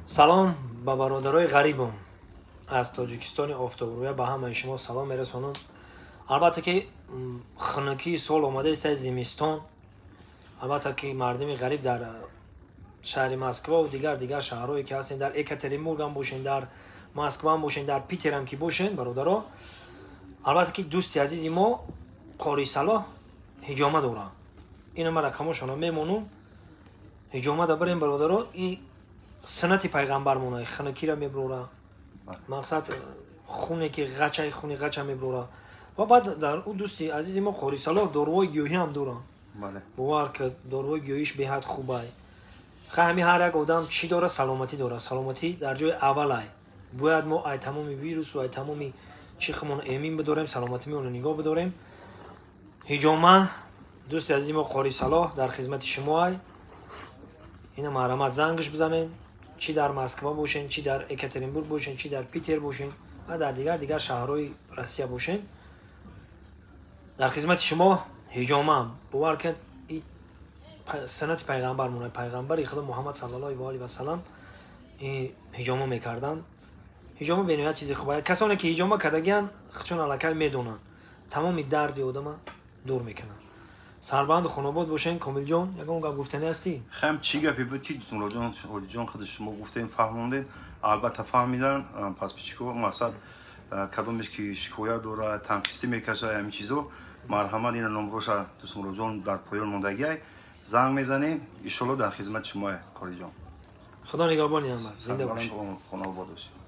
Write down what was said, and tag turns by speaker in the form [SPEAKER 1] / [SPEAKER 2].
[SPEAKER 1] Салом ба бародарои ғарибум аз Тоҷикистони офтобрӯя, ба ҳамаи шумо салом мерасонам. Албатта ки хунукии сол омадаист, зимистон. Албатта ки мардуми ғариб дар шаҳри Москваву дигар шаҳрҳое ки ҳастен, дар Екатеринбургам бошен, дар Москваам бошен, дар Питерам ки бошен, бародаро, албатта ки дӯсти азизи мо Қори Салоҳ ҳиҷома дорад. Ина ман рақамошона мемонум. Ҳиҷома да барем, бародаро, и суннати пайғамбармона, хунукиро мебурора, мақсад хуне ки ғачаи хуни ғача мебурора. Ва баъд дар ӯ дӯсти азизи мо Қори Салоҳ доруҳои гиёҳӣ ҳам доранд. Бовар ки доруҳои гиёҳиш беҳад хубай. Ха, ҳами ҳар як одам чӣ дора? Саломатӣ дора. Саломатӣ дар ҷои аввалай. Бояд мо ай тамоми вирусу ай тамоми чӣ хумон эмин бидорем, саломатимонро нигоҳ бидорем. Ҳиҷома, дӯсти азизи мо Қори Салоҳ дар хизмати шумо ай. Ина марҳамат, зангш бизанед, чӣ дар Москва бошен, чӣ дар Екатеринбург бошен, чӣ дар Питер бошен ва дар дигар шаҳрҳои Россия бошен, дар хизмати шумо ҳиҷома. Бовар кунед, и суннати пайғамбармон, пайғамбари худо Муҳаммад саллаллоҳу алайҳи васаллам ҳиҷома мекарданд. Ҳиҷома бениҳоят чизи хуб. Касоне ки ҳиҷома кардагиянд, чун аллакай медонанд, тамоми дарди одама дур мекунанд. Сарбанду хонобод бошен. Комилҷон, ягон гап гуфтанӣ ҳастӣ?
[SPEAKER 2] Хам чӣ гапе буд ки Муроҷон Олиҷон худи шумо гуфтем, фаҳмондем. Албатта фаҳмидан подписчико, мақсад кадомеш ки шикоят дорад, танқисӣ мекашад, ҳамин чизо, марҳамат, ина номроша дӯст Муроҷон дар поён мондагиай, занг мезанем, иншолло дар хизмати шумоя, Қориҷон.
[SPEAKER 1] Худо нигаҳбони ҳама, зинда бошед.
[SPEAKER 2] Хонобод бошед.